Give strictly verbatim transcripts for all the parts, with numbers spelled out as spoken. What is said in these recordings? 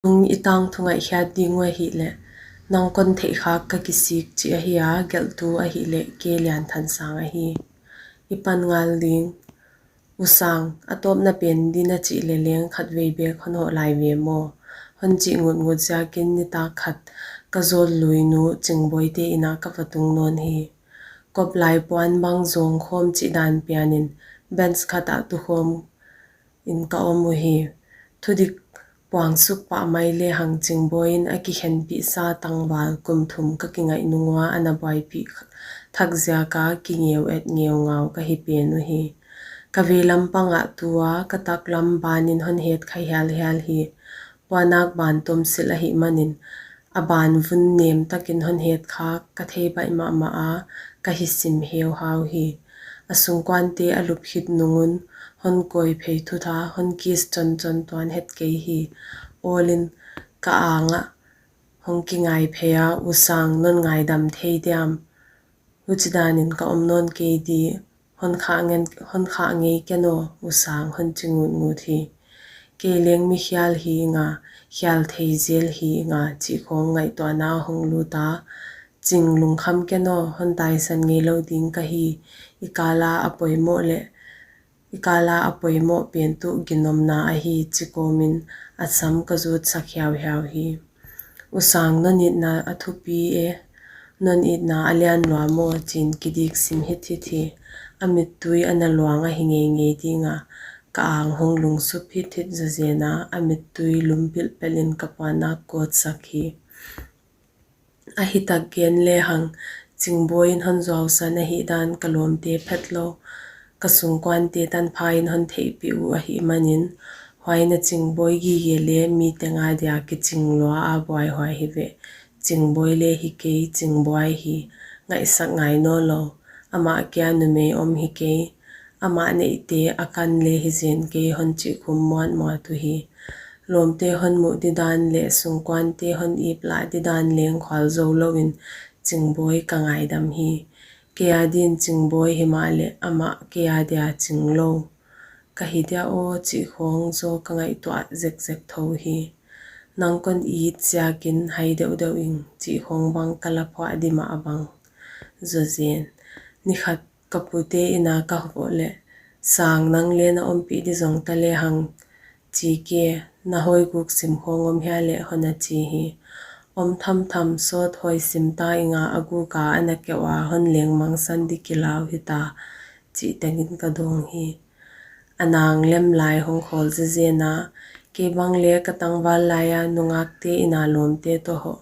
Tung i tangthu ngaihkhiat ding uh ahihleh, Nang Kon Theihkhak Ka Kisik chih ahi a, gelhtu ahihleh K. Lianthansang ahi. I pan ngal ding. U Sang, a tawpna pen din a chih leh leng khatvei bek hon hoh lai ve maw? Hon chih ngutngut ziakin nitak khat ka zawlluinu Chingbawite inn ah ka va tung nawn hi. Koplai puan bang zawng khawm chih dan pianin bench khat ah tukhawm in ka om uhi. Thudik puangsuk pah mai lehang Chingbawi in a kikhenpihsa tangval kum thum ka kingaih nung ua ana buaipih thak ziaka kingeu et ngeungau ka hi pen uhi. Ka veilam pang ah tu a, ka taklam banin hon het kha hialhial hi. Puanak ban tomsilh ahih manin, a ban vun nem takin hon het kha ka thei baih mahmah a, ka hi sim heuhau hi. A sungkuante a lup khit nung un, hon kawi phei thutha, hon kiss chonchon tuan het kei hi. Awlin ka ang ah hong kingai phei a, U Sang, non ngaidam thei diam? Huchidanin ka om nawn kei di, hon khah ngen, hon khah ngei ken aw, U Sang, hon chi ngutngut hi. Kei leng mikhial hi ing a, khial thei zel hi ing a, chih khawng ngaihtuahna hong lut a, Ching, lungkham ken aw, hon taisan ngei lou ding ka hi. I kal a a poimoh leh, i kal a a poimoh pen tuh ginomna ahi, chi kawmin a sam ka zutsak hiauhiau hi. U Sang, non itna a thupi e, non itna a lian lua maw, chiin kidik sim hithit hi. A mittui ana luang ahi ngeingei ding a, ka ang hong lungsup hithit zawzen a, a mittui lum pilhpelhin ka puanak kawtsak hi. A hitak gen lehang, Chingbawi in hon zuausan ahihdan ka lawmte phetlou, ka sungkuante tanpha in hon theihpih uh ahih manin, huai na Chingbawi gige leh mi teng a dia kiching lua a buaihuai hi ve. Chingbawi leh hi kei, Chingbuai hi, ngaihsak ngai nawnlou. Amah kia numei om hi kei. Amah neihte a kan leh hi zen kei, hon chih khum muatmuat uhi. Lawmte hon muh didan leh sungkuante hon ip lah didan leng khual zou louin Chingbawi ka ngaidam hi. Kei a din Chingbawi himahleh amah kei a dia Ching lou ka hi dia aw, chih khawng zaw ka ngaihtuah zekzek thou hi. Nang kon it ziakin hai deuhdeuh ing, chih khawng bang ka la phuah di mah bang zawzen. Ni khat ka pute inn a ka hoh leh, Sang, nang leng na ompih di zong ta lehang, chi kei, na hawiguk sim khawng om hia leh, hon a chi hi. Om thamtham, sawt hawi sim ta ing a, a guk a ana keuh a, hon leng mangsan di kilau hita, chih tengin ka dawng hi. A nang lem lai hong khawl zezen a, kei bang leh ka tangval lai a nungakte inn a lawmte toh hoh,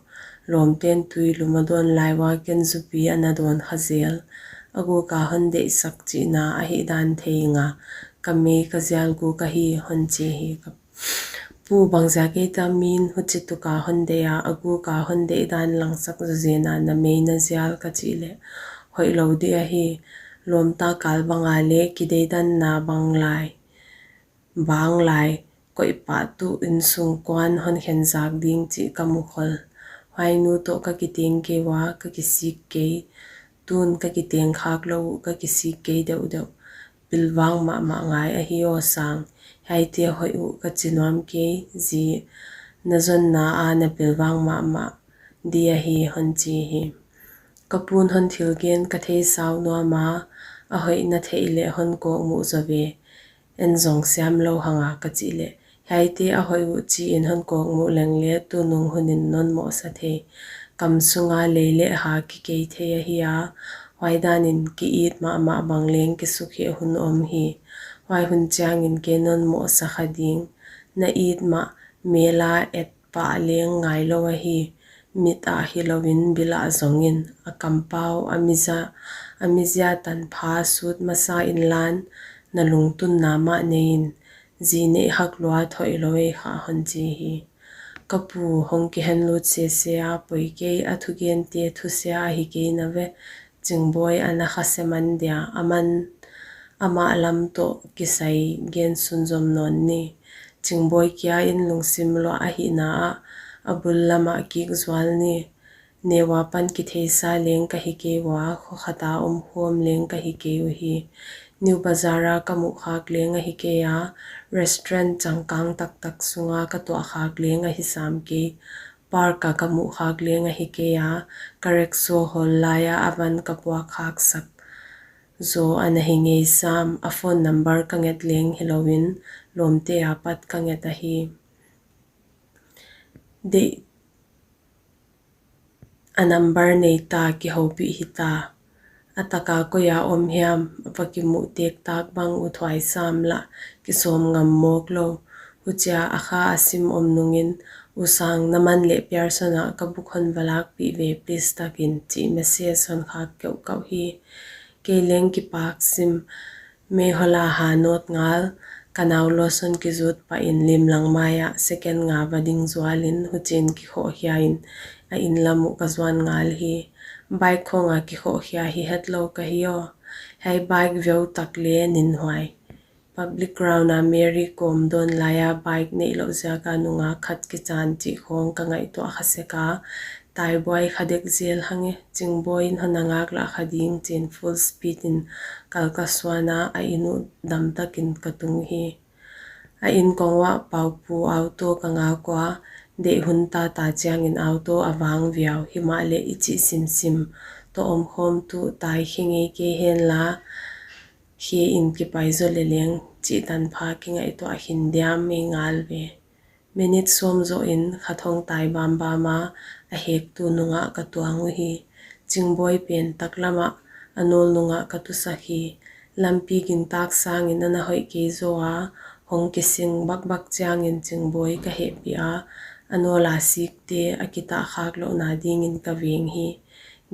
lawmten tui lum a dawn lai ua ken zupi ana dawn kha zel. A guk a hon deihsak chihna ahihdan thei ing a, ka mei ka zial guk ahi, hon chi hi. Ka pu, bangziak ei ta min huchituk a hon deih a, a guk a hon deihdan langsak zawzen a, na mei na zial, ka chih leh, hoihlou di ahi, lawmta kal bang a leh kideidanna bang lai, bang lai, koih pah tuh innsung kuan hon khen zak ding chih ka mu khol. Huai nu toh ka kiteng kei ua, ka kisik kei. Tun ka kiteng khak lou uh, ka kisik kei deuhdeuh. Pilvang mahmah ngai ahi aw Sang. Hiaite hoih uh ka chi nuam kei, zi na zonna a na pilvang mahmah di ahi, hon chi hi. Ka pun hon thil gen ka thei sau nuam a, a hoih na theih leh hon kawkmuh zaw ve. En zong siam lou hang a, ka chih leh, hiaite a hoih uh chiin hon kawkmuh leng leh tunung hunin non mohsa thei. Kam sunga lei leh ha kikei thei ahi a, huai danin ki it mahmah bang leng kisukhe hun om hi. Huai hun chiangin kei non mohsa kha ding. Na it mah mel a et pah leng ngai lou ahi. Mit ah hilouin bil ah zongin, a kampau, a mizia, a mizia tanpha sut masa inlan, na lungtunna mah nei in, zi neih hak lua thoih lou ei kha, hon chi hi. Ka pu, hong kihen lut sese a, poi kei, a thugente thuse ahi kei na ve, Chingbawi ana kha se man dia, aman amah lam toh kisai gen sunzom nawn ni. Chingbawi kia in lungsim luah ahihna ah, a bul lam ah kik zual ni. Neu apan kitheisa leng ka hi kei ua, kho khat a om khawm leng ka hi kei uhi. New Bazaar a ka muh khak leng ahi kei a, restaurant changkang taktak sunga ka tuah khak leng ahi sam kei. Park a ka muh khak leng ahi kei a, ka rickshaw hawl laia a van ka puak khak sak zaw ana hi ngei sam. A phone number ka nget leng hilou in, lawmte apat ka nget ahi. Deih a number nei ta, kihoupih hita. A taka koia om hiam, va kimuh tek tak bang uthuai sam lah, kisawm ngam mawk lou. Huchia a kha a sim om nungin, U Sang, na man leh Pearson ah ka book hon va lakpih ve please takin, chih message hon khak keuhkeuh hi. Kei leng kipak sim, meihola ha nawt ngal, ka nau lotion kizut pah in limlang mai ah second nga va ding zual in, huchiin kikhohkhia in a inn lam uh ka zuan ngal hi. Bike khawng a kikhohkhia hi hetlou ka hi aw. Hiai bike veu tak leh nin huai. Public ground a Mary kawm dawn laia bike neih louh ziaka nungak khat kichan chih khawng ka ngaihtuah kha sek a, tai buai kha dek zel hang e, Chingbawi in hon na ngak lah kha ding chiin full speed in kal ka suan a, a inn uh dam takin ka tung hi. A inn kong uah Paupu auto ka ngak ua, deih hun tata chiangin auto a vang viau, himahleh i chih simsim toh omkhawmtu tai khe ngei kei henla, khe in kipai zaw leh leng chih tanpha kingaihtuah khin diam ei ngal ve. Minute sawm zoh in khat hong tai bambam a, a hektu nungah ka tuang uhi. Chingbawi pen taklam ah a nawl nungah ka tusak hi. Lampi gintak sangin ana hoih kei zaw a, hong kising bakbak chiangin Chingbawi ka hehpih a, a nawl a sikte a kitah khak louhna dingin ka veng hi.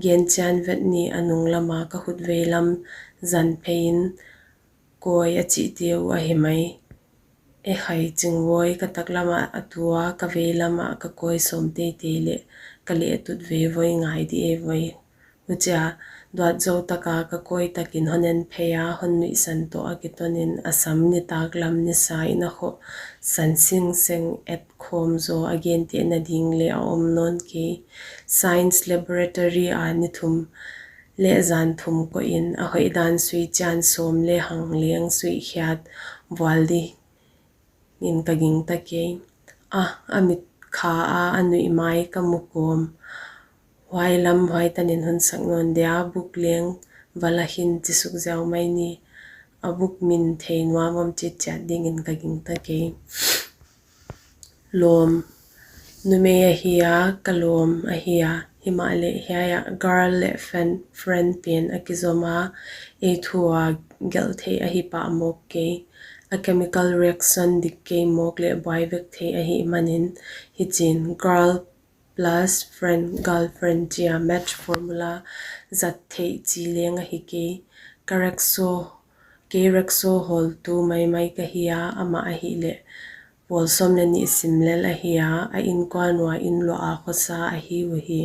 Genchian vet ni a nunglam a ka khut veilam zan phei in, kawi a chihte uh ahi mai. E khai, Chingbawi, ka taklam ah a tu a, ka veilam ah ka kawi sawm teitei leh ka leh tut vei voi, ngai di e voi. Huchia duat zou taka ka kawi takin hon en phei a, hon nuihsan toh a kitonin a sam nitaklam nisa in a khoh san singseng et khawm zaw, a gentehna ding leh a om nawn kei. Science laboratory a ni thum leh zan thum koih in a hoih dan sui chian sawm leh hang leng suihkhiat vual dingin ka gingta kei. A, a mit kha a, a nuih mai ka mu kawm. Huai lam huai tanin hon sak nawn dia, book leng va la khin chi suk ziau mai ni. A book min thei nuam om chitchiat dingin ka gingta kei. Lawm. Numei ahi a, ka lawm ahi a, himahleh hiai ah girl leh friend, friend pen a kizom a, ei thu a gelh theih ahi pah mawk kei. A chemical reaction dik kei mawk leh buai vek theih ahih manin, hichiin girl plus friend, girlfriend chia match formula zat theih chi leng ahi kei. Ka rickshaw, kei rickshaw hawltu maimai ka hi a, amah ahihleh pawl sawm leh nih sim lel ahi a, a innkuan ua inn luah a khosa ahi uhi.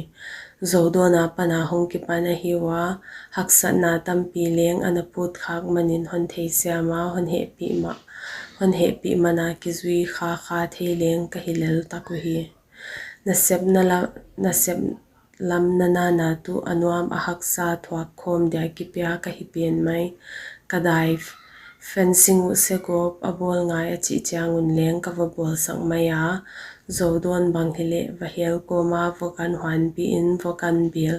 Zodawn apan a hong kipan ahi ua, haksatna tampi leng ana put khak manin hon theisiam a, hon hehpih mah, hon hehpih man a kizui khakha thei leng ka hi lel tak uhi. Nasepna la, nasep lam nana na tuh a nuam a haksa thuak khawm dia kipia ka hi pen mai. Ka dai, fencing uh segawp a bawl ngai a chih chiang un leng ka va bawl sak mai a. Zodawn bang hileh va hel kawm a, vakan huanpi in vakan bel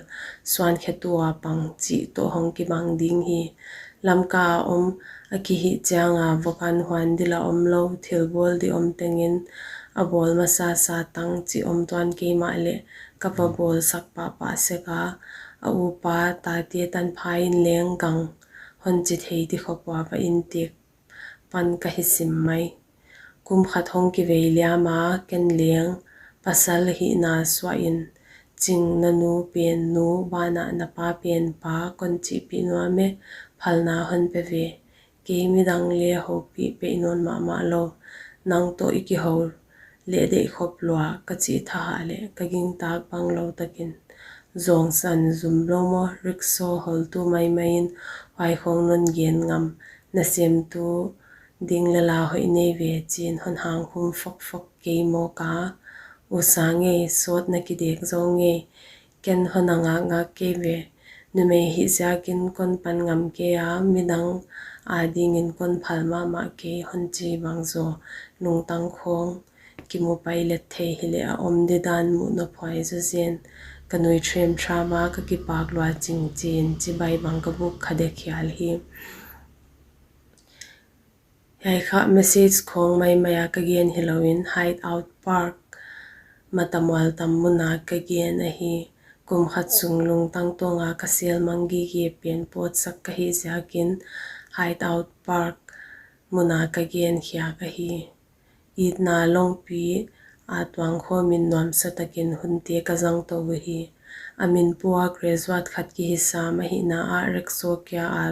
suan khetu a pang chih toh hong kibang ding hi. Lamka a om a kihih chiang a vakan huan di la om lou, thil bawl di om tengin a bawl masa sa tang chih om tuan kei mahleh ka va bawl sak pahpah sek a, a upa tate tanpha in leng gang hon chi thei di khop ua va intek pan ka hi sim mai. Kum khat hong kivei liam a, ken leng pasal hihna suah in, Ching, na nu pen nu, banah na pa pen pa, kon chihpih nuam e, phalna hon pe ve. Kei midang leng houpih peih nawn mahmah lou, nang toh i kihou leh deih khop lua ka chih thahat leh ka gintak bang lou takin. Zawngsan zum lou maw, rickshaw hawltu maimai in huai khawng non gen ngam, nasemtu ding leh la hoih nei ve chiin hon hang hum fokfok kei mawk a. U Sang e, sawt na kidek zou ngei, ken hon na ngakngak kei ve. Numei hih ziakin kon pan ngam kei a, midang adingin kon phal mahmah kei hon chi bang zaw lungtang khawng kimu pailet thei hileh a om didan muh nophuai zaw zen. Ka nui thrim thram a ka kipak lua chingchin chibai bang ka buk kha dek hial hi. Hiai kha message khawng maimai a ka gen hilouin Hideout Park matamual tam mun a ka gen ahi. Kum khat sung lungtang tawng a ka sel mang gige pen pawtsak ka hih ziakin Hideout Park mun a ka gen khiak ahi. Itna longpi a tuang khawmin nuamsa takin hunte ka zang tou uhi. A min pua graduate khat kihi sam ahihna ah rickshaw kia a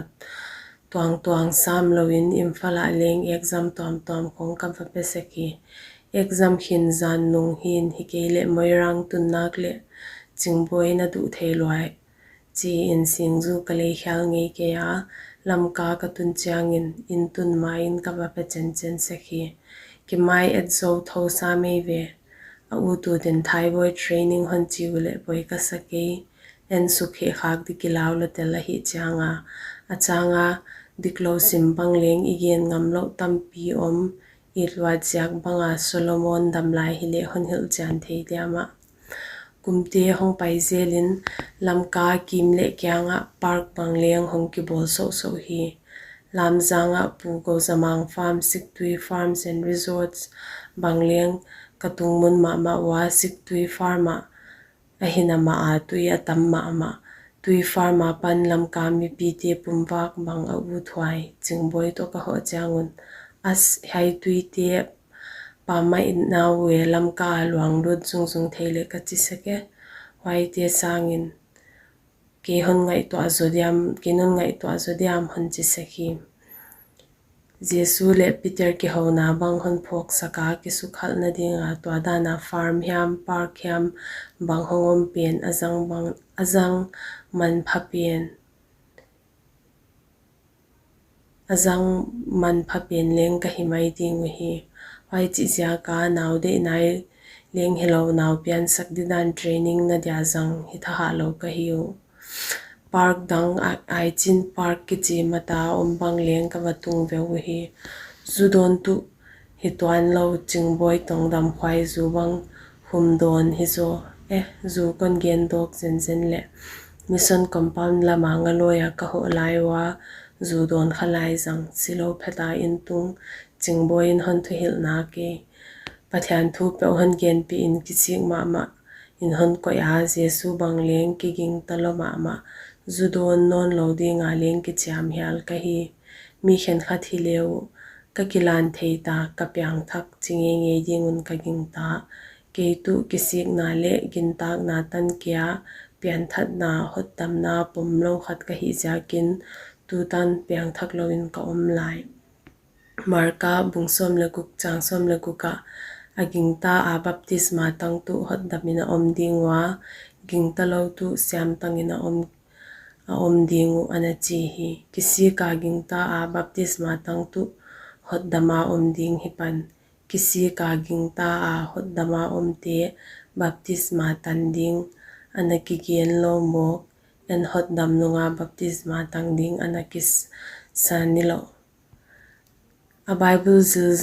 tuangtuang sam louin Imphal ah leng exam tuamtuam khawng ka va pe sek hi. Exam khin zan nung hi'n, hikeileh Moirang tun nak leh Chingboi na duh thei lua hi. Chi in singzu ka lei khial ngei kei a, Lamka ka tun chiangin inn tun ma in ka va pe chenchen sek hi. Kimai et zou thou sam ei ve. A ut ut in Thaiboi training hon chi uleh boi ka sa kei. En suk heh khak di kilau lou tel ahih chiang a, a chang a diklou sim bang leng i gen ngam louh tampi om. It luat ziak bang a Solomon dam lai hileh hon hilh chian thei diam ah. Kumte hong pai zelin Lamka kim leh kiang ah park bang leng hong kibawl souhsouh hi. Lamzang ah Pu Gozamang Farm, Siktui Farms and Resorts bang leng ka tung mun mahmah ua. Siktui Farm ah ahi na mah a tui a tam mahmah. Tui Farm apan Lamka mipite pumvak bang a ut huai Chingboi toh ka hoh chiang un, as, hiai tuite pammaih na uh e, Lamka a luang lut zungzung thei leh ka chi sek e. Huaite sangin kei hon ngaihtuah zaw diam, kei non ngaihtuah zaw diam hon chi sek hi. Jesu leh Peter kihouna bang hon phawksak a, kisukhalhna ding a tua dan a farm hiam park hiam bang hong om pen a zang bang, a zang manpha pen, a zang manpha pen leng ka hi mai ding uhi. Huai chih ziak a nau deih nai leng hilou, nau piansak didan training na dia zang hi thaha lou ka hi uh. Park dang a, Aichin Park kichi mata om bang leng ka va tung ve uhi. Zu dawn tuh hi tuan lou, Chingboi tong dam khuai zu bang hum dawn hi zaw. Eh, zu kon gen dawk zenzen leh Mission Compound lam a nga lawi a ka hoh lai ua, zu dawn kha lai zang, silou phet a in tung, Chingboi in hon thuhilhna kei. Pathian thu peuh hon genpih in kisik mahmah in hon koih a, Jesu bang leng kigingta lou mahmah. Zu dawn nawn lou ding a leng kichiam hial ka hi. Mi khenkhat hi le uh, ka kilan thei ta, ka piangthak chi ngeingei ding un ka gingta. Kei tuh kisikna leh gintakna tan kia pianthatna, hotdamna pom lou khat ka hih ziakin tutan piangthak lou in ka om lai. Marka bung sawm leh guk chang sawm leh guk ah, a gingta a baptisma tang tuh hotdam in a om ding ua, gingta lou tuh siamtang in a om, a om ding uh, ana chi hi. Kisik a gingta a baptisma tang tuh hotdam a om ding hi pan, kisik a gingta a hotdam a omte baptisma tan ding ana kigen lou mawk, en hotdam nung a baptisma tang ding ana kisa nilouh. A Bible zil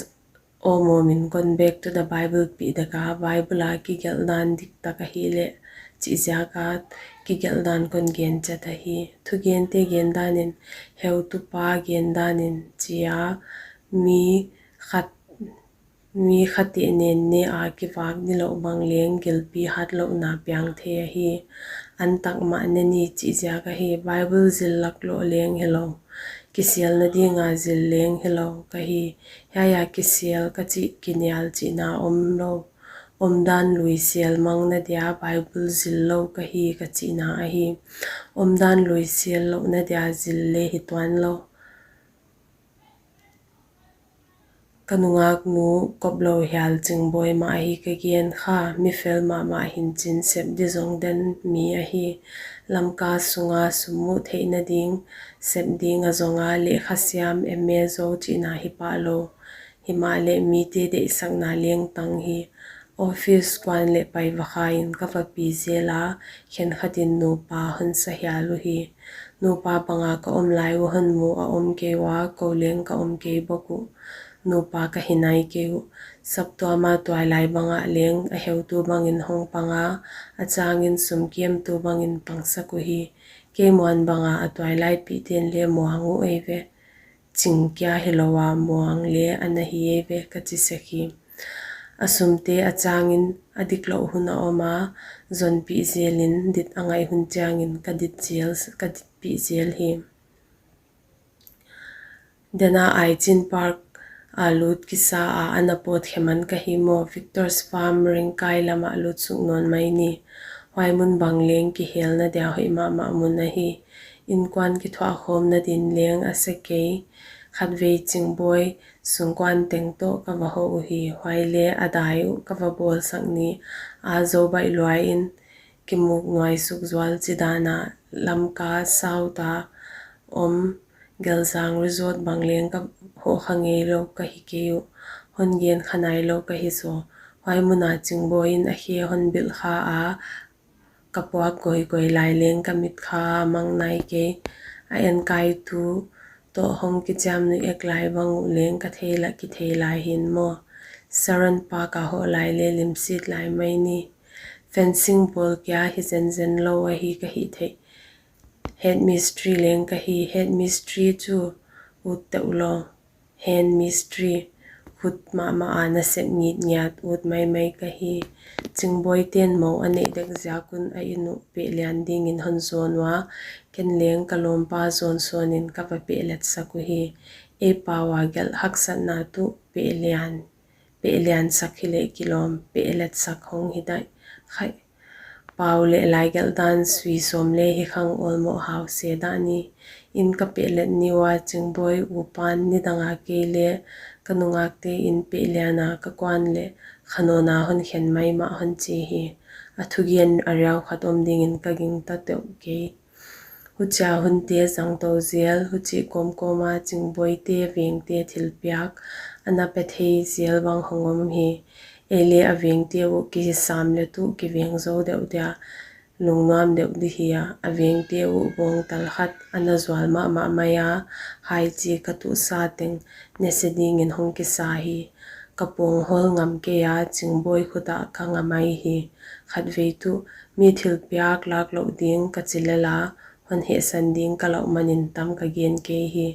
awmawm in kon Back to the Bible pih dek a, Bible a kigelh dan diktak ahih leh chih ziak a kigelh dan kon gen chet ahi. Thugente gen dan in, heutupa gen dan in chi a, mi khat, mi khat i nen ne a kivak nilouh bang leng gilpi hatlouhna piang thei ahi. An tak mah ne ni chih ziak ahi. Bible zil laklou leng hilou, kisialna ding a zil leng hilou ka hi. Hiai a kisial ka chih kinial chihna omlou. Omdan lui sial mang na dia Bible zil lou ka hi ka chihna ahi. Omdan lui sial louhna dia zil leh hi tuan lou. Ka nungak nu koplou hial Chingboi mah ahi ka gen kha, mi fel mahmah hi'n chin sep di zong den mi ahi. Lamka sung a sum muh theihna ding sep ding a zong a, lehkha siam M A zou chihna hi pah lou. Himahleh mite deihsakna leng tang hi. Office kuan leh pai va kha in ka va pi zel a, khenkhat in nupa hon sa hial uhi. Nupa banga ka om lai uh hon mu a om kei ua, kou leng ka om kei bawk uh. Nupa ka hi nai kei uh. Saptuam a tuailai bangah leng a heutu bangin hong pang a, a changin sum kiamtu bangin pangsak uhi. Kei muan banga a tuailai pihten leng muang uh ei ve. Ching kia hilou a muang leng ana hi ei ve, ka chi sek hi. A sumte a changin a diklouh hun a om a, zonpih zelin dit a ngaih hun chiangin ka dit zel, ka ditpih zel hi. Dena Aichin Park a lut kisa a, ana pawt khe man ka hi maw, Victor's Farm Ringkai lamah lut suk nawn mai ni. Huai mun bang leng kihelna dia hoih mahmah mun ahi. Innkuan kithuahkhawmna din leng a se kei. Khatvei Chingbawi sungkuan teng toh ka va hoh uhi. Huai leng a dai uh ka va bawlsak ni. A zo baih luai in kimuk nuai suk zual chidana Lamka South a om Gelzang Resort bang leng ka hoh kha ngeilou ka hi kei uh. Hon gen kha nailou ka hi zaw. Huai muna Chingbawi in a khe hon bilh kha a, ka puak goigoi lai leng ka mit kha a mang nai kei. A enkaitu toh hong kichiam nuih ek lai bang uh leng ka thei lah kithei lai hi'n maw. Saron Park a hoh lai leng limsit lai mai ni. Fencing bawl kia hi zenzen lou ahi ka hih theih. Head mistri leng ka hi, head mistri chu ut teuh lou. Hand mistri, khut mahmah a nasep ngitngiat ut maimai ka hi. Chingbawi ten mou a neih dek ziak un a inn uh pehlian dingin hon zawn ua, ken leng ka lawmpa zawn sawnin ka va pehlet sak uhi. Ei pau a gelh haksatna tuh pehlian, pehlian sak hileh kilawm, pehlet sak hong hi daih. Khai, pau leh laigelh dan sui sawm leng hi khang awlmoh hau se dah ni. Inn ka pehlet ni ua Chingbawi upan nidang a kei leh ka nungakte inn pehlian a ka kuan leh kha nawn a hon khen maimah hon chi hi. A thugen a riau khat om dingin ka gingta teuh kei. Huchia hunte zang tou zel, huchih kawmkawm a Chingbawite vengte thilpiak ana pe thei zel bang hong om hi. Ei leh a vengte uh kisam leh tuh kiveng zou deuh dia, lungnuam deuh di hi a, a vengte uh bawngtal khat ana zual mahmah mai a, hai chi ka tuh sa teng nese dingin hong kisa hi. Ka pawng hawl ngam kei a, Chingbawi khut ah ka nga mai hi. Khatvei tuh mi thilpiak lak louh ding ka chi lel a, hon hehsan ding ka lauh manin tam ka gen kei hi.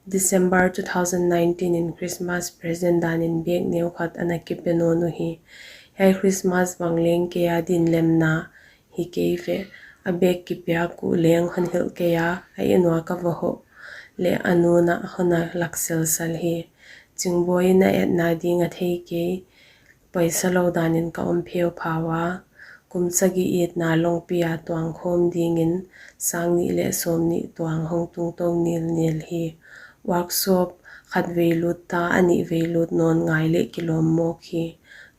December two thousand nineteen in Christmas present danin bag neu khat ana kipe nawn uhi. Hiai Christmas bang leng kei a dinlemna hi kei ve, a bag kipiak uh leng hon hilh kei a, a inn ua ka va hoh leh a nu'n a hon a lak selsal hi. Chingbawi in a etna ding a thei kei, paisa lou danin ka om pheupha ua, kum sagih itna Longpi a tuang khawm dingin sang nih leh sawm nih tuang hong tung tou nilnil hi. Workshop khatvei lut ta, a nihvei lut nawn ngai leh kilawm mawk hi.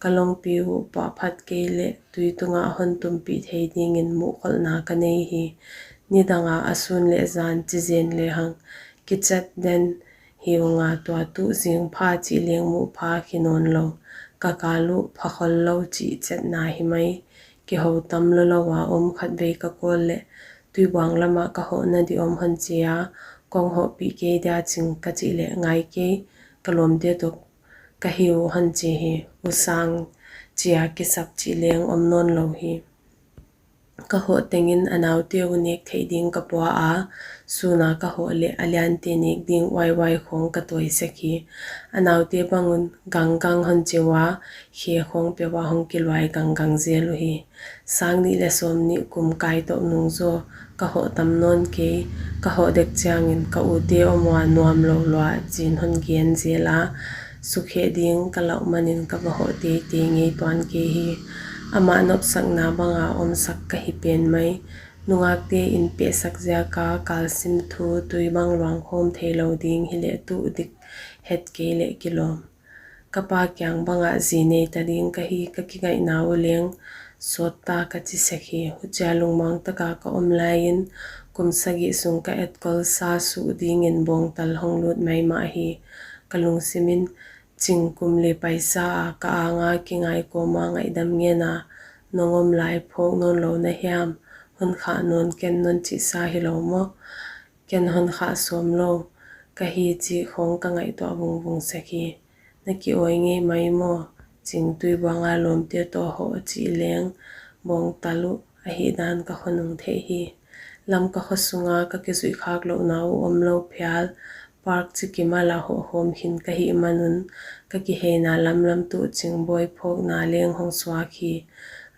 Ka Longpi uh pahphat kei leh tui tungah hon tumpih thei dingin muhkholhna ka nei hi. Nidang a a sun leh zan chi zen lehang kichat den hi ung a, tua tuh zingpha chih leng muh pha hi nawn lou. Ka kal uh pha khol lou chih chetna hi mai. Kihou tam lou lou a om khatvei ka call leh Tuibuang lamah ka hohna di om hon chi a, kong hohpih kei dia Ching ka chih leh ngai kei, ka lawmte toh ka hi uh hon chi hi. U Sang chia kisap chih leng om nawn lou hi. Ka hoh tengin a naute uh nek theih ding ka pua a, sun a ka hoh leh a liante nek ding uaiuai khawng ka tuai sek hi. A naute bang un ganggang hon chi ua, khe khawng peuh a hong kiluai ganggang zel uhi. Sang nih leh sawm nih kum kai tou nung zaw ka hoh tam nawn kei, ka hoh dek chiangin ka ute om ua nuam lou lua chi'n hon gen zel a, sukhe ding ka lauh manin ka va hoh teitei ngei tuan kei hi. Amah nopsakna banga omsak ka hi pen mai. Nungakte inn pehsak ziaka kalsim thu tui bang luang khawm theilou ding hileh tuh dik het kei leh kilawm. Ka pa kiang banga zi nei ta ding ka hi, ka kingaihna uh leng sawt ta ka chi sek hi. Huchia lungmuang taka ka om laiin kum sagih sung ka etkol sa suh dingin bawngtal hong lut maimah hi. Ka lungsimin Ching kum li paisa a ka anga kingai kawm a ngaihdam ngen a, nong om lai phawk nawn lou na hiam, hon khah nawn ken non chih sa hilou maw. Ken hon khah sawm lou ka hi chih khawng ka ngaihtuah vungvung sek hi. Na ki-awi ngei mai maw? Ching tuibuang a lawmte toh hoh chih leng bawngtal uh ahihdan ka hon nung theih hi. Lamka khosung a ka kizuih khak louhna uh omlou phial, park chikim a lah hoh khawm khin ka hih man un, ka kiheina lamlam tuh Chingbawi phawkna leng hong suak hi.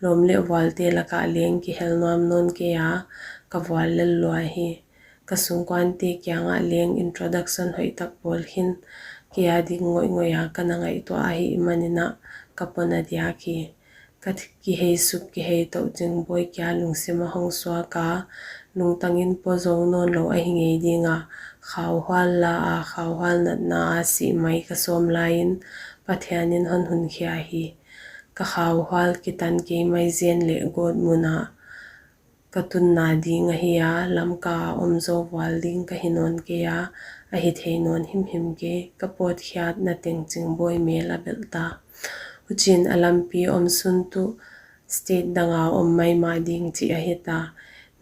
Lawm leh vualte lak ah leng kihel nuam nawn kei a, ka vual lel lua hi. Ka sungkuante kiang ah leng introduction hoihtak bawl khin, kei a ding ngoihngoih a ka na ngaihtuah ahihman in ah ka pom a diak hi. Ka th-, kihei suk kihei touh Chingbawi kia lungsim a hong suak a, lungtang in pom zou nawn lou ahi ngei ding a, khauhual la a, khauhual natna a sih mai ka sawm lai in Pathian in hon hun khia hi. Ka khauhual kitan kei mai zen leh gawtmun a ka tunna ding ahi a, Lamka a om zou vual ding ka hi nawn kei a, ahi thei nawn himhim kei, ka pawtkhiatna teng Chingbawi mel a belh ta. Huchiin a lampi omsun tuh state dang a om maimah ding chih ahi ta.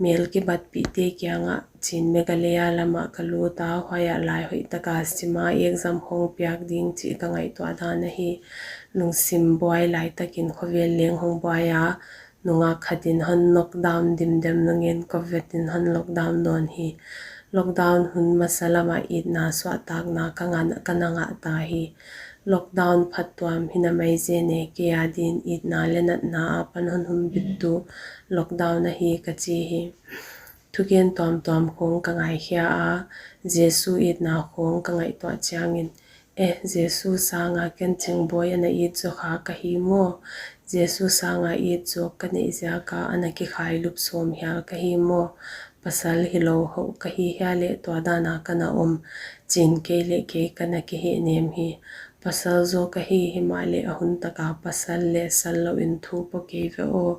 Mel kibatpihte kiang ah Chin Meghalaya lam ah ka lut a, huai ah lai hoihtaka sim a exam khawng piak ding chih ka ngaihtuah dan ahi. Lungsim buai laitak in khovel leng hong buai a, nungak khat in hon knockdown dimdem nung in Covid in hon lockdown nawn hi. Lockdown hun masa lam ah itna suahtakna ka ngah, ka na ngah ta hi. Lockdown phattuam hi na mai zen e, kei a din itna leh natna apan hon humbittu lockdown ahi ka chi hi. Thugen tuamtuam khawng ka ngaikhia a, Jesu itna khawng ka ngaihtuah chiangin, eh, Jesu sang a ken Chingbawi ana it zaw kha ka hi maw? Jesu sang a it zawk ka neih ziak a ana kikhailup sawm hial ka hi maw? Pasal hilou hoh ka hi hia leh tua dan a ka na om? Chin kei leh kei ka na kihehnem hi. Pasal zaw ka hi, himahleh a hun tak a pasal leh sal lou in thu pom kei ve aw.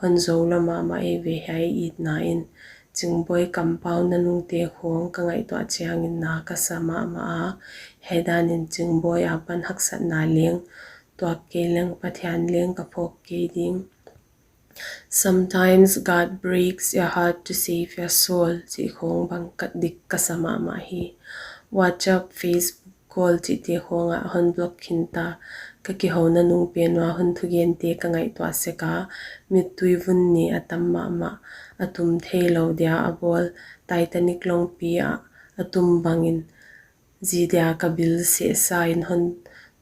Hon zou lou mahmah ei ve hiai itna in. Chingbawi compound nanungte khawng ka ngaihtuah chiangin na ka sa mahmah a, hiai dan in Chingbawi apan haksatna leng tuak kei leng Pathian leng ka phawk kei ding. Sometimes God breaks your heart to save your soul, chih khawng bang ka dik ka sa mahmah hi. WhatsApp, Facebook, call chihte khawng ah hon block khin ta. Ka kihouna nung pen ua hon thugente ka ngaihtuah sek a, mittui vun ni a tam mahmah, a tum theilou dia a bawl, Titanic longpi ah a tum bangin, zi dia ka bil sehsa in hon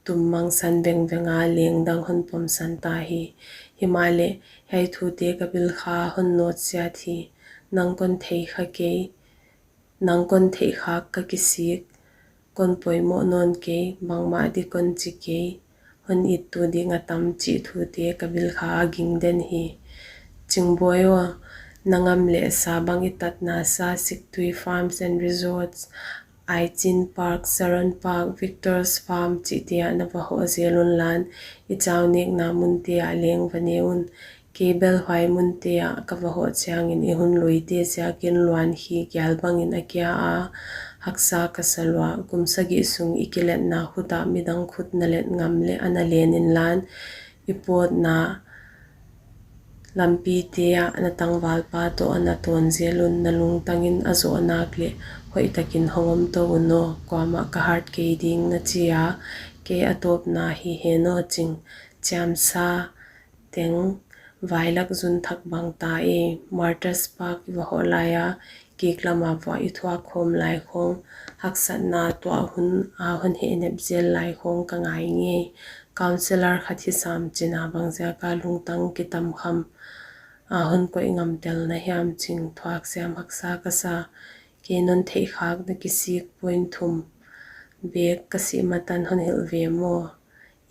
tum mangsan vengveng a, leng dang hon pomsan ta hi. Himahleh, hiai thute ka bil kha hon nawt siat hi. Nang kon thei kha kei, nang kon theih khak ka kisik, kon poimoh nawn kei, bangmah di kon chi kei, hon ittu ding a tam chih thute ka bil kha a ging den hi. Chingbawi aw, na ngam leh sa bang i tatna sa Siktui Farms and Resorts, Aichin Park, Saron Park, Victor's Farm chihte ah na va hoh zel un lan, i chau nekna munte ah leng va ne un. Kei bel huai munte ah ka va hoh chiangin i hun luite ziakin luan hi gial bangin a kia a, haksa ka sa lua. Kum sagih sung i kiletna khut ah midang khut na let ngam leh ana len inlan, i pawtna lampite ah na tangvalpa toh ana tawn zel un, na lungtang in a zoh nak leh hoihtak in hong om tou un aw, kuamah ka hat kei ding na chi a, kei a tawpna hi hen aw Ching. Chiamsa teng vailak zun thak bang ta e, Martyrs Park i va hoh lai a, kik lam a vuah i thuak khawm lai khawng, haksatna tuah hun a hon hehnep zel lai khawng ka ngai ngei. Counsellor khat hi sam chin a bang ziak a lungtang kitam kham a hon koih ngam tel na hiam Ching, thuak siam haksa ka sa. Kei non theih khak na kisik point thum bek ka sih ma tan hon hilh ve maw?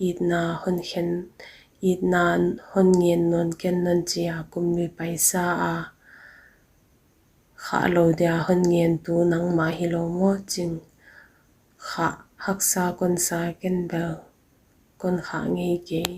Itna hon khen, itna hon ngen nawn ken non chi a kum lui paisa a khah lou dia hon ngentu nangmah hilou maw Ching? Khah haksa kon sa ken bel kon khah ngei kei.